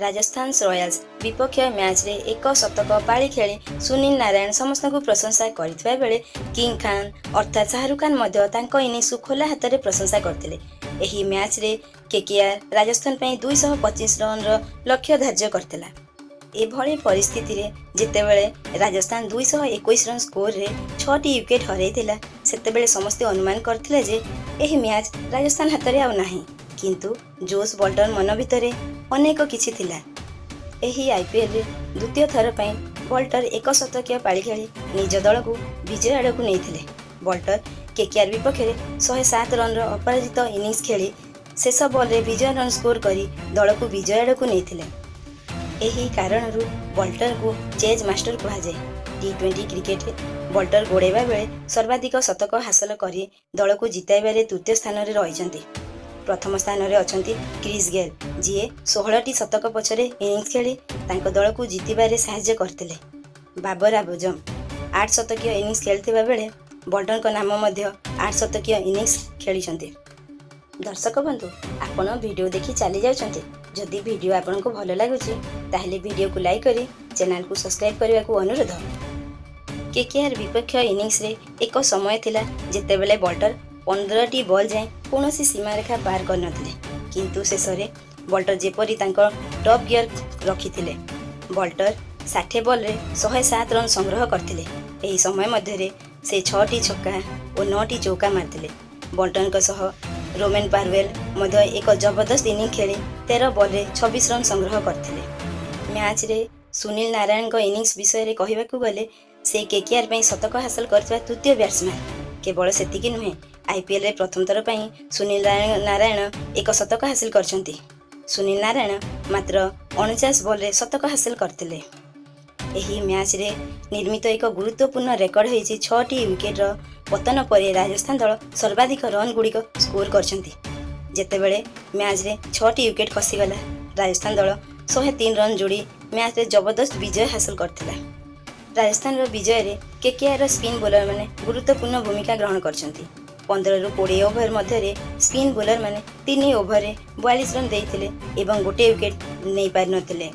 Rajasthan Royals ବିପକ୍ଷ ମ୍ୟାଚ୍ରେ ଏକ ଶତକ ପାଳି ଖେଳି ସୁନୀଲ ନାରାୟଣ ସମସ୍ତଙ୍କୁ ପ୍ରଶଂସା କରିଥିବା ବେଳେ କିଙ୍ଗ ଖାନ୍ ଅର୍ଥାତ୍ ଶାହରୁଖ ଖାନ୍ ମଧ୍ୟ ତାଙ୍କ ଇନିଂସକୁ ଖୋଲା ହାତରେ ପ୍ରଶଂସା କରିଥିଲେ। ଏହି ମ୍ୟାଚ୍ରେ କେକେଆର୍ ରାଜସ୍ଥାନ ପାଇଁ 225 ରନ୍ର ଲକ୍ଷ୍ୟ ଧାର୍ଯ୍ୟ କରିଥିଲା। ଏଭଳି ପରିସ୍ଥିତିରେ ଯେତେବେଳେ ରାଜସ୍ଥାନ 221 ରନ୍ ସ୍କୋରରେ ଛଅଟି ୱିକେଟ୍ ହରାଇଥିଲା, ସେତେବେଳେ ସମସ୍ତେ ଅନୁମାନ କରିଥିଲେ ଯେ ଏହି ମ୍ୟାଚ୍ ରାଜସ୍ଥାନ ହାତରେ ଆଉ ନାହିଁ। କିନ୍ତୁ ଜୋସ୍ ବଟଲର ମନ ଭିତରେ ଅନେକ କିଛି ଥିଲା। ଏହି ଆଇପିଏଲ୍ରେ ଦ୍ୱିତୀୟ ଥର ପାଇଁ ବଟଲର ଏକ ଶତକୀୟ ପାଳି ଖେଳି ନିଜ ଦଳକୁ ବିଜୟ ଆଡ଼କୁ ନେଇଥିଲେ। ବଟଲର କେକେଆର୍ ବିପକ୍ଷରେ 107 ରନ୍ର ଅପରାଜିତ ଇନିଂସ ଖେଳି ଶେଷ ବଲ୍ରେ ବିଜୟ ରନ୍ ସ୍କୋର କରି ଦଳକୁ ବିଜୟ ଆଡ଼କୁ ନେଇଥିଲେ। ଏହି କାରଣରୁ ବଟଲରଙ୍କୁ ଚେଜ୍ ମାଷ୍ଟର କୁହାଯାଏ। ଟି-20 କ୍ରିକେଟରେ ବଟଲର ଗୋଡ଼ାଇବା ବେଳେ ସର୍ବାଧିକ ଶତକ ହାସଲ କରି ଦଳକୁ ଜିତାଇବାରେ ତୃତୀୟ ସ୍ଥାନରେ ରହିଛନ୍ତି। ପ୍ରଥମ ସ୍ଥାନରେ ଅଛନ୍ତି କ୍ରିସ୍ ଗେଲ୍, ଯିଏ 16ଟି ଶତକ ପଛରେ ଇନିଂସ ଖେଳି ତାଙ୍କ ଦଳକୁ ଜିତିବାରେ ସାହାଯ୍ୟ କରିଥିଲେ। ବାବର ଆଜମ ଆଠ ଶତକୀୟ ଇନିଂସ ଖେଳିଥିବା ବେଳେ ବଟଲରଙ୍କ ନାମ ମଧ୍ୟ ଆଠ ଶତକୀୟ ଇନିଂସ ଖେଳିଛନ୍ତି। ଦର୍ଶକ ବନ୍ଧୁ, ଆପଣ ଭିଡ଼ିଓ ଦେଖି ଚାଲି ଯାଉଛନ୍ତି। ଯଦି ଭିଡ଼ିଓ ଆପଣଙ୍କୁ ଭଲ ଲାଗୁଛି, ତାହେଲେ ଭିଡ଼ିଓକୁ ଲାଇକ୍ କରି ଚ୍ୟାନେଲକୁ ସବସ୍କ୍ରାଇବ୍ କରିବାକୁ ଅନୁରୋଧ। କେକେଆର୍ ବିପକ୍ଷ ଇନିଂସରେ ଏକ ସମୟ ଥିଲା, ଯେତେବେଳେ ବଟଲର 15ଟି ବଲ୍ ଯାଏଁ କୌଣସି ସୀମାରେଖା ପାର କରିନଥିଲେ। କିନ୍ତୁ ଶେଷରେ ବଟଲର ଯେପରି ତାଙ୍କ ଟପ୍ ଗିୟର ରଖିଥିଲେ। ବଟଲର 60 ବଲ୍ରେ 107 ରନ୍ ସଂଗ୍ରହ କରିଥିଲେ। ଏହି ସମୟ ମଧ୍ୟରେ ସେ ଛଅଟି ଛକା ଓ ନଅଟି ଚୌକା ମାରିଥିଲେ। ବଟଲରଙ୍କ ସହ ରୋମେନ୍ ପାୱେଲ ମଧ୍ୟ ଏକ ଜବରଦସ୍ତ ଇନିଂ ଖେଳି 13 ବଲ୍ରେ 26 ରନ୍ ସଂଗ୍ରହ କରିଥିଲେ। ମ୍ୟାଚ୍ରେ ସୁନୀଲ ନାରାୟଣଙ୍କ ଇନିଂସ ବିଷୟରେ କହିବାକୁ ଗଲେ, ସେ କେକେଆର୍ ପାଇଁ ଶତକ ହାସଲ କରିଥିବା ତୃତୀୟ ବ୍ୟାଟ୍ସମ୍ୟାନ୍। କେବଳ ସେତିକି ନୁହେଁ, ଆଇପିଏଲ୍ରେ ପ୍ରଥମ ଥର ପାଇଁ ସୁନୀଲ ନାରାୟଣ ଏକ ଶତକ ହାସଲ କରିଛନ୍ତି। ସୁନୀଲ ନାରାୟଣ ମାତ୍ର 49 ବଲ୍ରେ ଶତକ ହାସଲ କରିଥିଲେ। ଏହି ମ୍ୟାଚ୍ରେ ନିର୍ମିତ ଏକ ଗୁରୁତ୍ୱପୂର୍ଣ୍ଣ ରେକର୍ଡ ହୋଇଛି। ଛଅଟି ୱିକେଟ୍ର ପତନ ପରେ ରାଜସ୍ଥାନ ଦଳ ସର୍ବାଧିକ ରନ୍ ଗୁଡ଼ିକ ସ୍କୋର କରିଛନ୍ତି। ଯେତେବେଳେ ମ୍ୟାଚ୍ରେ ଛଅଟି ୱିକେଟ୍ ଖସିଗଲା, ରାଜସ୍ଥାନ ଦଳ 103 ରନ୍ ଯୋଡ଼ି ମ୍ୟାଚ୍ରେ ଜବରଦସ୍ତ ବିଜୟ ହାସଲ କରିଥିଲା। ରାଜସ୍ଥାନର ବିଜୟରେ କେକେଆର୍ର ସ୍ପିନ୍ ବୋଲରମାନେ ଗୁରୁତ୍ୱପୂର୍ଣ୍ଣ ଭୂମିକା ଗ୍ରହଣ କରିଛନ୍ତି। 15ରୁ 20 ଓଭର ମଧ୍ୟରେ ସ୍ପିନ୍ ବୋଲରମାନେ ତିନି ଓଭରରେ 42 ରନ୍ ଦେଇଥିଲେ ଏବଂ ଗୋଟିଏ ୱିକେଟ୍ ନେଇପାରିନଥିଲେ।